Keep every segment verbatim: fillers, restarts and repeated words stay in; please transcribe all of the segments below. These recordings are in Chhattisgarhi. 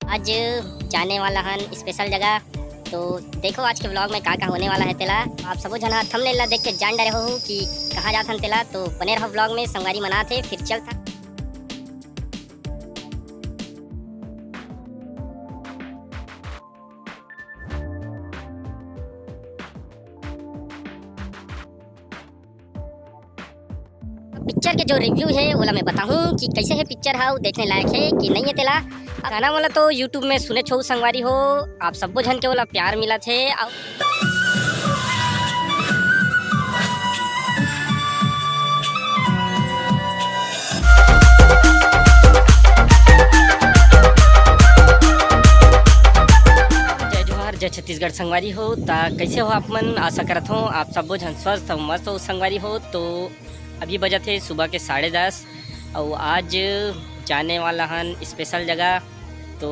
आज जाने वाला हन स्पेशल जगह। तो देखो आज के व्लॉग में का का होने वाला है तेला। आप सबो झन ह थंबनेल ला देख के जान डरे हो कि कहाँ जात हन तेला। तो बने रहो व्लॉग में, संगवारी मन आत हे, फिर चलथन। पिक्चर के जो रिव्यू है ओला मैं बताहूँ कि कैसे है पिक्चर, हा देखने लायक है कि नहीं है तेला। गाना वाला तो यूट्यूब में सुने छो संगवारी हो, आप सबो झन के ओला प्यार मिलत हे। अउ जय जोहार, जय छत्तीसगढ़ संगवारी हो। त कैसे हो आप मन? आशा करत हो आप सबो झन स्वस्थ अउ मस्त हो संगवारी हो। तो अभी बजत हे सुबह के साढ़े दस, अउ आज जाने वाला हन स्पेशल जगह। तो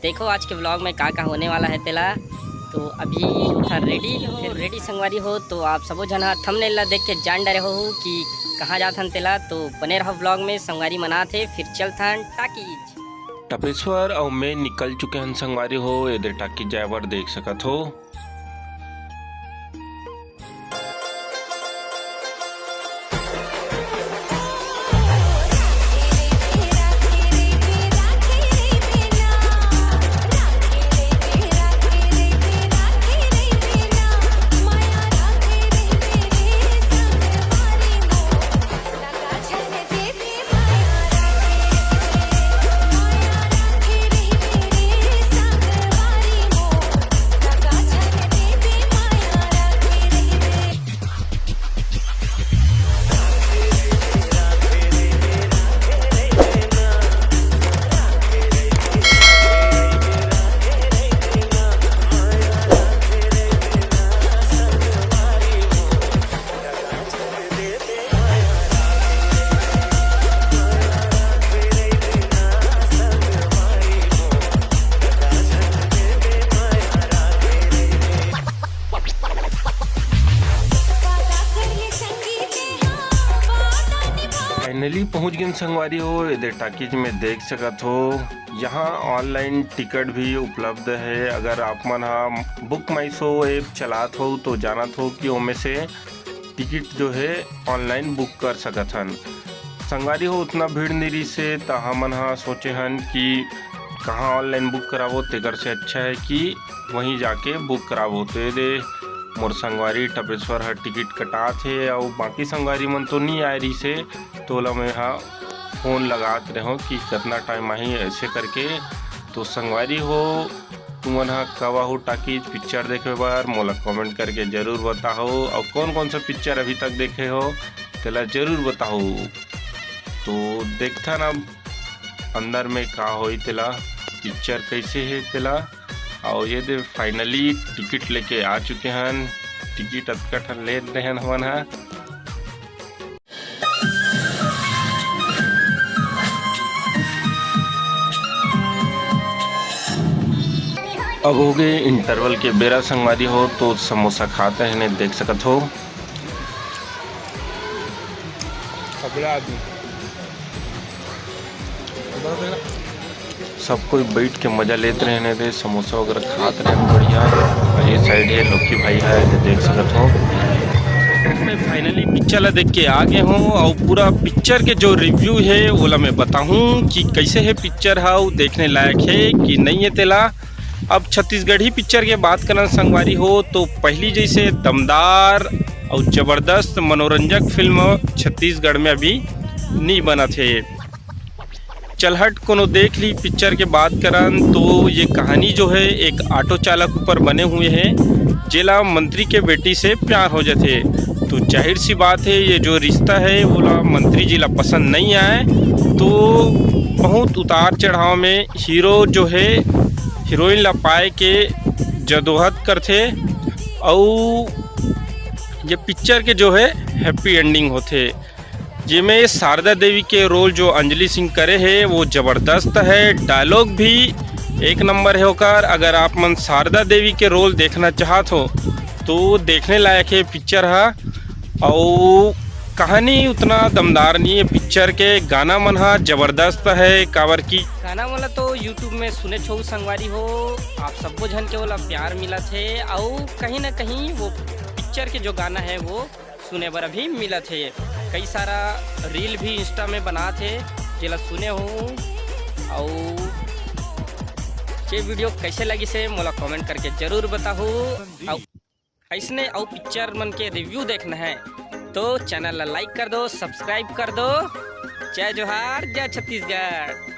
देखो आज के व्लॉग में का का होने वाला है तेला। तो अभी उठा रेडी हो, रेडी संगवारी हो। तो आप सबो झन ह थंबनेल ला देख के जान डरे हो कि कहाँ जात हन तेला। तो बने रहो व्लॉग में, संगवारी मन आत हे, फिर चलथन टाकीज। टपेश्वर अउ मैं निकल चुके हन संगवारी हो, एदे टाकीज जाए बर देख सकत हो। फाइनली पहुंच गए संगवारी हो, एदे टाकीज में देख सकत हो। यहाँ ऑनलाइन टिकट भी उपलब्ध है। अगर आप मन हा बुक माई शो ऐप चलात हो तो जानत हो कि ओमे से टिकट जो है ऑनलाइन बुक कर सकत हन। संगवारी हो, उतना भीड़ नहीं रहिस हे, त हमन हा सोचे हन कि कहाँ ऑनलाइन बुक कराबो, तेकर से अच्छा है कि वहीं जाके बुक कराबो। तो एदे मोर संगवारी टपेश्वर हर टिकट कटात हे, अउ बाकी संगवारी मन तो नहीं आए रहिस हे, तो ओला मैं हा फोन लगात रहो कि कितना टाइम आही ऐसे करके। तो संगवारी हो, तुमन हा कब आहू टाकीज पिक्चर देखे बर, मोला कमेंट करके जरूर बताओ। और कौन कौन सा पिक्चर अभी तक देखे हो, तेला जरूर बताओ। तो देखथन अब अंदर में का होई तेला, पिक्चर कैसे है तेला। और ये दे फाइनली टिकट लेके आ चुके हन, टिकट अतका ठन लेत रहेन हमन हा। अब हो गए इंटरवल के बेरा संगवारी हो, तो समोसा खात रहने देख सकत हो। सब कोई बैठ के मजा लेत रहने दे, समोसा वगैरह खात रहने बढ़िया। और ये साइड है लौकी भाई है, ये देख सकत हो। मैं फाइनली पिक्चर ला देख के आ गए हूँ और पूरा पिक्चर के जो रिव्यू है ओला मैं बताहूँ कि कैसे है पिक्चर, हा देखने लायक है कि नहीं है तेला। अब छत्तीसगढ़ी पिक्चर के बात करना संगवारी हो, तो पहली जैसे दमदार और जबरदस्त मनोरंजक फिल्म छत्तीसगढ़ में अभी नहीं बना थे। चलहट कोनो देख ली पिक्चर के बात करन, तो ये कहानी जो है एक ऑटो चालक ऊपर बने हुए है, जेला मंत्री के बेटी से प्यार हो जाथे। तो जाहिर सी बात है, ये जो रिश्ता है ओला मंत्री जी ला पसंद नहीं आए। तो बहुत उतार चढ़ाव में हीरो जो है हीरोइन ला पाए के जदोहद करथे, अउ ये पिक्चर के जो है हैप्पी एंडिंग होथे, जेमे शारदा देवी के रोल जो अंजलि सिंह करे है वो जबरदस्त है। डायलॉग भी एक नंबर है ओकर। अगर आप मन शारदा देवी के रोल देखना चाहत हो तो देखने लायक है पिक्चर हा। अउ कहानी उतना दमदार नहीं है, पिक्चर के गाना मन हा जबरदस्त है, काबर की गाना मन ला तो YouTube में सुने छो संगवारी हो, आप सब्बो झन के ओला प्यार मिलत है, अउ कहीं ना कहीं वो पिक्चर के जो गाना है वो सुने बर अभी मिलत है। कई सारा रील भी इंस्टा में बनात है, जेला सुने हो। अउ ये वीडियो कैसे लगी से मोला कमेंट करके जरूर बताहू। अउ ऐसने अउ पिक्चर मन के रिव्यू देखना है तो चैनल ला लाइक कर दो, सब्सक्राइब कर दो। जय जोहार, जय छत्तीसगढ़।